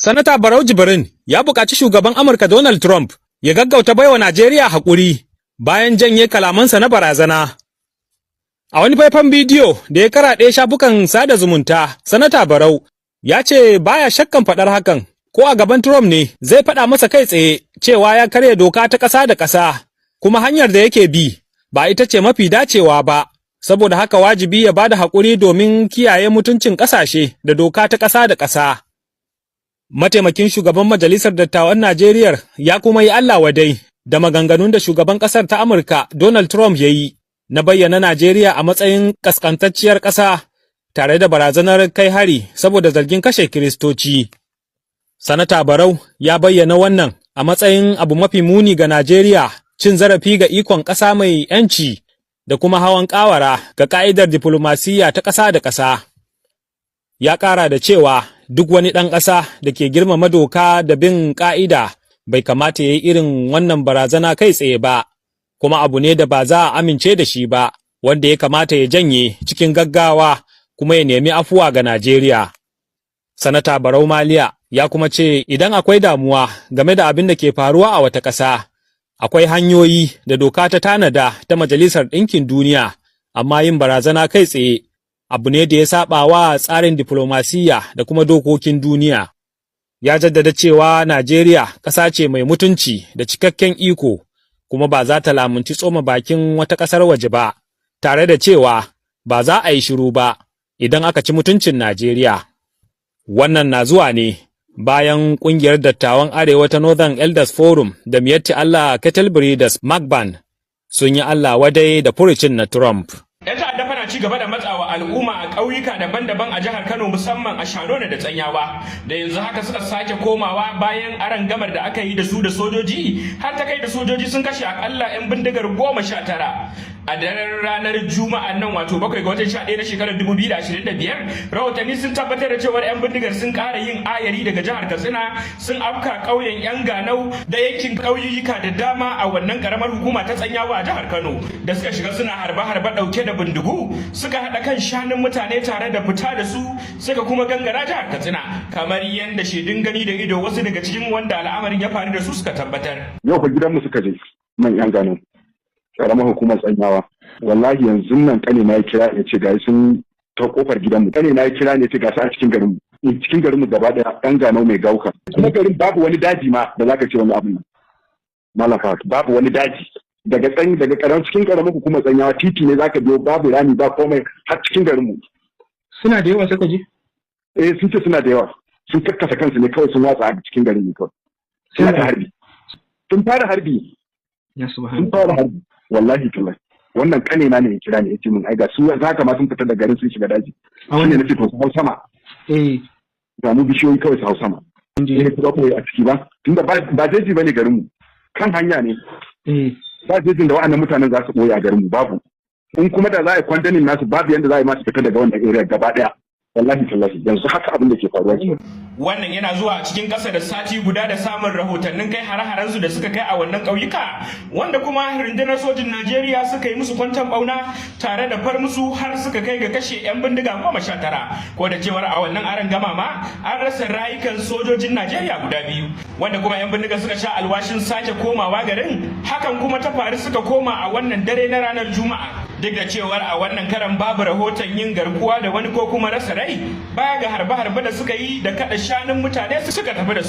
Sanata Barau Jibrin ya buƙaci shugaban Amurka Donald Trump ya gaggauta baiwa Najeriya haƙuri bayan janye kalamansa na barazana. A wani faifan bidiyo da ya karaɗe shafukan sada zumunta, Sanata Barau ya ce baya shakkan faɗar hakan, ko a gaban Trump ne zai faɗa masa kai tsaye cewa ya karya doka ta ƙasa da ƙasa, kuma hanyar da yake bi ba ita ce mafi dacewa ba, saboda haka wajibi ya bada haƙuri domin kiyaye mutuncin ƙasashe da doka ta ƙasa da ƙasa. Mataimakin shugaban Majalisar Dattawan Najeriya ya kuma yi Allah wadai da maganganun da shugaban ƙasar ta Amurka Donald Trump ya yi na bayyana Najeriya a matsayin ƙasƙantacciyar ƙasa tare da barazanar kai hari saboda zargin kashe Kiristoci. Sanata Barau ya bayyana wannan a matsayin abu mafi muni ga Najeriya, cin zarafi ga ikon ƙasa mai 'yanci da kuma hawan ƙawara ga ƙa'idar diflomasiyya ta ƙasa da ƙasa. Ya ƙara da cewa duk wani ɗan ƙasa da ke girmama doka da bin ƙa'ida bai kamata ya yi irin wannan barazana kai tsaye ba, kuma abu ne da ba za a amince da shi ba, wanda ya kamata ya janye cikin gaggawa kuma ya nemi afuwa ga Najeriya. Sanata Barau Maliya ya kuma ce idan akwai damuwa game da abin da ke faruwa a wata ƙasa, akwai hanyoyi da doka ta tanada ta Majalisar Ɗinkin Duniya, amma yin barazana kai tsaye abu ne da ya saba wa tsarin diflomasiyya da kuma dokokin duniya. Ya jaddada cewa Najeriya ƙasa ce mai mutunci da cikakken iko, kuma ba za ta lamunci tsoma bakin wata ƙasar waje ba, tare da cewa ba za a yi shiru ba idan aka ci mutuncin Najeriya. Wannan na zuwa ne bayan ƙungiyar dattawan Arewa ta Northern Elders Forum da Miyetti Allah Cattle Breeders Macban sun yi Allah wadai da furucin na Trump. 'Yan ta'adda fa na ci gaba da matsawa al'umma a ƙauyuka daban-daban a jihar Kano, musamman a Shanona da Tsanyawa, da yanzu haka suka sake komawa bayan arangamar da aka yi da su da sojoji, har ta kai da sojoji sun kashe akalla 'yan bindigar 19 a daren ranar Juma'a nan, wato 7 ga watan 11 na shekarar 2025. Rahotanni sun tabbatar da cewar 'yan bindigar sun ƙara yin ayari daga jihar Katsina, sun afka ƙauyen Yan Ganau da yankin ƙauyuka da dama a wannan ƙaramar hukuma ta Tsanyawa a jihar Kano, da suka shiga suna harbe-harbe ɗauke da bindigu, suka haɗa kan shanun mutane tare da fita da su, suka kuma gangara jihar Katsina, kamar yadda shaidun gani da ido, wasu daga cikin wanda al'amarin ya faru da su, suka tabbatar. Yau fa gidanmu suka je man Yan Gano, karamar hukumar Tsanyawa. Wallahi yanzu nan kane na ya kira ya ce gayi sun ta kofar gidanmu. Kane na ya kira ne ce ga su a cikin garinmu. Cikin garinmu gaba daya, Yan Gano mai gauka. Kuma garin babu wani daji ma da zaka ce wani abin nan. Malam, babu wani daji. Daga tsan daga karam cikin karamar hukumar Tsanyawa, titi ne zaka biyo, babu rami ba komai har cikin garinmu. Suna da yawa suka je? Eh, sun ce suna da yawa. Sun kakkasa kansu ne kawai, sun watsa a cikin garin ne kawai. Suna ta harbi. Sun fara harbi. Ya Sun subhanallah. fara harbi. Wallahi tallahi. Wannan kane na ne ya kira ne ya ce min ai ga su yanzu haka ma sun fita da garin, sun shiga daji. A Shine wannan nace to su hau sama. Samu bishiyoyi kawai su hau sama. Kun je. Ne kuma koyi a ciki ba. Tunda ba jeji bane garinmu. Kan hanya ne. Ba jejin da wa'annan mutanen za su ɓoye a garinmu, babu. In kuma da za a yi kwandanin nasu, babu yanda za a yi masu fita daga wannan area gaba ɗaya. Wallahi tallahi yanzu haka abin da ke faruwa ke. Wannan yana zuwa a cikin ƙasa da sati guda da samun rahotannin kai hare-haren su da suka kai a wannan ƙauyuka, wanda kuma rundunar sojin Najeriya suka yi musu kwantan ɓauna tare da far musu, har suka kai ga kashe 'yan bindiga 19. Ko da cewar a wannan aron gama ma an rasa rayukan sojojin Najeriya guda biyu, wanda kuma 'yan bindiga suka sha alwashin sake komawa garin. Hakan kuma ta faru, suka koma a wannan dare na ranar Juma'a, duk da cewar a wannan karan babu rahoton yin garkuwa da wani ko kuma rasa rai, baya ga harbe-harbe da suka yi da kada shanun mutane suka tafi da su.